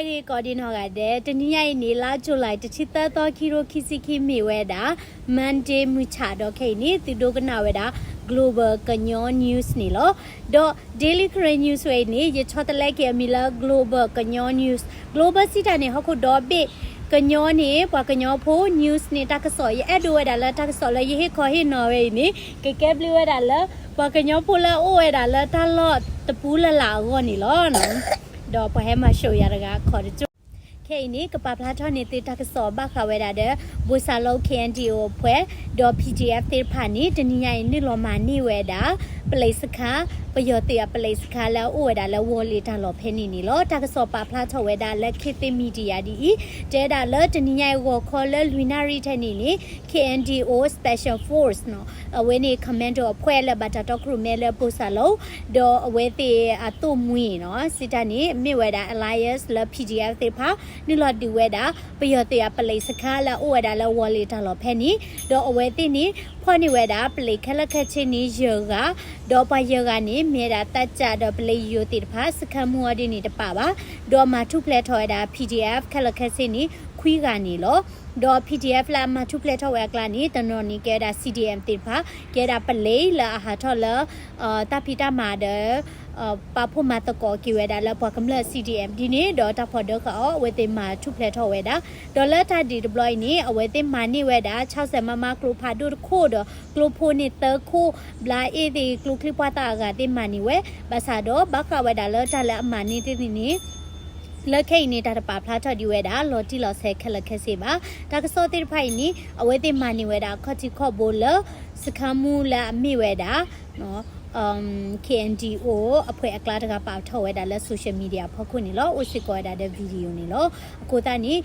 ကိးဒံနီၢ်ဂၤဒဲး တနံၤညါအံၤန့ၣ် လါ July တဆံသၢသီ ခံကထိခံဆံခံ မ့ၢ်ဝဲဒၣ် Monday မုၢ်ဆၣ် ဒီးခဲအံၤန့ၣ် သုဒိကနၣ်ဝဲဒၣ် Global ကညီ News န့ၣ်လီၤ. ဒီး Daily Karen News ဝဲအံၤန့ၣ် ယဆီတလဲက့ၤအမံၤလၢ Global ကညီ News. Global စံးတၢ်န့ၣ် ဟီၣ်ခိၣ်ဒီဘ့ၣ်, ကညီန့ၣ် ပှၤကညီဖိ, News န့ၣ် တၢ်ကစီၣ်. ယအဲၣ်ဒိးဝဲဒၣ်လၢတၢ်ကစီၣ်လၢယဟ့ၣ်ခီဟ့ၣ်နီၤဝဲအံၤန့ၣ် ကကဲဘျုးဝဲဒၣ်လၢ ပှၤကညီဖိလၢအအိၣ်ဝဲဒၣ်လၢတၢ်လီၢ်တပူၤလၢ်လၢ်အဂီၢ်န့ၣ်လီၤ. ဒီးပှၤဟဲမၤစၢၤယၤတဂၤခီတကၠိၢ်. ခဲအံၤန့ၣ် ကပာ်ဖျါထီၣ်န့ၢ်သုတၢ်ကစီၣ်ဘၣ်ဃးဝဲဒၣ်ဒီး ဘိၣ်စၣ်လိ K N D O အဖှဲး ဒီး P D F သ့ၣ်တဖၣ်န့ၣ် တနံၤညါအံၤ နုာ်လီၤမၤန့ၢ်ဝဲဒၣ် ပလံးစခါ, ပယီၤသုးအပလံးစခါလၢအအိၣ်ဝဲဒၣ်လၢဝီၤလ့ၤတၢ်လီၢ်ဖဲန့ၣ်န့ၣ်လီၤ. တၢ်ကစီၣ်ပာ်ဖျါထီၣ်ဝဲဒၣ်လၢ ခေတ်သစ် Media ဒ်အံၤ, တဲဒၣ်လၢတနံၤညါအံၤ ဂီၤခီလၢလွံၢ်နၣ်ရံၣ်ထဲန့ၣ်န့ၣ် K N D O Special Force နီၤ, အဝဲန့ၣ် commando အဖှဲးလၢဘၣ်တၢ်တီခိၣ်ရိၣ်မဲလၢဘိၣ်စၣ်လိ ဒီးအဝဲသ့ၣ်အသိၣ်မှံၤနီၤ, စံးတၢ်န့ၣ် မ့ၢ်ဝဲဒၣ် alliance လၢ P D F သ့ၣ်တဖၣ် နုာ်လီၤဒုးဝဲဒၣ် ပယီၤသုးအပလံးစခါလၢအအိၣ်ဝဲဒၣ်လၢဝီၤလ့ၤတၢ်လီၢ်ဖဲန့ၣ်, ဒီးအဝဲသ့ၣ်န့ၣ် ဖီၣ်န့ၢ်ဝဲဒၣ်ပလံးခဲလၢာ်ခဲဆ့န့ၣ် ယဲၢ်ဂၤ, ဒီးပှၤယဲၢ်ဂၤန့ၣ် မ့ၢ်ဝဲဒၣ်သးစၢ်ဒီးပလံးယိၤသ့ၣ်တဖၣ်, စခန်းမှူး အီၤဒ်န့ၣ်တပာ်ဘၣ်, ဒီးမၤထူၣ်ဖျဲးထီၣ်ဝဲဒၣ် P D F ခဲလၢာ်ခဲဆ့န့ၣ် ခွံဂၤန့ၣ်လီၤ. ဒီး P D F လၢအမၤထူၣ်ဖျဲးထီၣ်ဝဲအကျါန့ၣ် တနီၤန့ၣ် ကဲဝဲဒၣ် C D M သ့ၣ်တဖၣ်, ကဲဝဲဒၣ်ပလံးလၢအဟးထီၣ်လၢ တၢ်ဖံးတၢ်မၤဒီး ပာ်ဖှိၣ်မၤသကိးက့ၤဝဲဒၣ်လၢပှၤကမျၢၢ် C D M ဒ်န့ၣ်, ဒီးတၢ်ဖီၣ်ဒၢဃာ်အီၤ အဝဲသ့ၣ်မၤထူၣ်ဖျဲးထီၣ်ဝဲဒၣ်, ဒီးလၢတၢ်ဒုးတဘျီအံၤန့ၣ် အဝဲသ့ၣ်မၤန့ၢ်ဝဲဒၣ် ခြောက်ဆယ် မမ ကျိဖးဒိၣ်တခိၣ်ဒီး ကျိဖိန့ၣ်သၢခိၣ်, ဘျါအ့ၣ်သ့ၣ်ကျိချံမျိာ်သၣ်အဂၤသ့ၣ်မၤန့ၢ်ဝဲ, ဘၣ်ဆၣ်ဒီးဘၣ်ဃးဝဲဒၣ်လၢတၢ်လၢအမၤန့ၢ်သ့ၣ်န့ၣ် လၢခဲအံၤန့ၣ် တၢ်တပာ်ဖျါထီၣ်ဒံးဝဲဒၣ် လီၤတံၢ်လီၤဆဲးခဲလၢာ်ခဲဆ့ဘၣ်. တၢ်ကစီၣ်သ့ၣ်တဖၣ်အံၤန့ၣ် အဝဲသ့ၣ်မၤန့ၢ်ဝဲဒၣ်ခီၣ်ထံးခီၣ်ဘိလၢ စခန်းမှူး လၢအမ့ၢ်ဝဲဒၣ် K N D O အဖှဲးအကျါတဂၤ ပာ်ထီၣ်ဝဲဒၣ်လၢ social media အဖီခိၣ်န့ၣ်လီၤ. အိၣ်စ့ၢ်ကီးဝဲဒၣ်ဒီး video န့ၣ်လီၤ. အဃိသတးန့ၣ်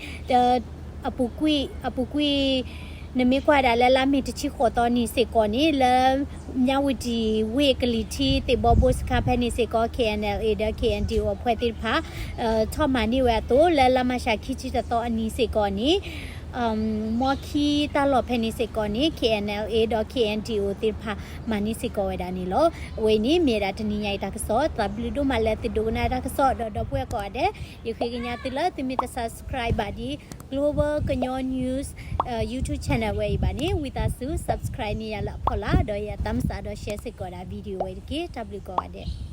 အပူၤကွံာ် အပူၤကွံာ် နမ့ၢ်ကွၢ်ဝဲဒၣ်လၢလါမ့ၤတဆံဃိးသီနံၤစ့ၢ်ကီးန့ၣ် လၢ မြဝတီ ဝ့ၢ်ကလံၤထံး သ့ၣ်ဘီဘိစခါဖဲန့ၣ်စ့ၢ်ကီး K N L A ဒီး K N D O အဖှဲးသ့ၣ်တဖၣ် ထီၣ်မၤန့ၢ်ဝဲအသိး လၢလါမၢ်ၡး ခံဆံတသီအနံၤစ့ၢ်ကီးန့ၣ် မီခံတၢ်လီၢ်ဖဲန့ၣ်စ့ၢ်ကီးန့ၣ် K N L A ဒီး K N D O သ့ၣ်တဖၣ် မၤန့ၢ်စ့ၢ်ကီးဝဲဒၣ်န့ၣ်လီၤ. အဝဲအံၤန့ၣ် မ့ၢ်ဝဲဒၣ်တနံၤညါအံၤတၢ်ကစီၣ်, သးဘျုးဒိၣ်မးလၢသုဒိကနၣ်တၢ်ကစီၣ် ဒီးဒီပုၢ်ဝဲၢ်ကိးဂၤဒဲး, ယဃ့ကညးသုလၢသုမ့ၢ်တ subscribe ဘၣ်ဒ် Global ကညီ News YouTube channel ဝဲအံၤဘၣ်န့ၣ် ဝံသးစူၤ subscribe န့ၢ်ယၤလၢအဖီလာ် ဒီးယသးမုာ်သးဒီး share စ့ၢ်ကီးဒၣ် video ဝဲတက့ၢ်. တၢ်ဘျုးကိးဂၤဒဲး.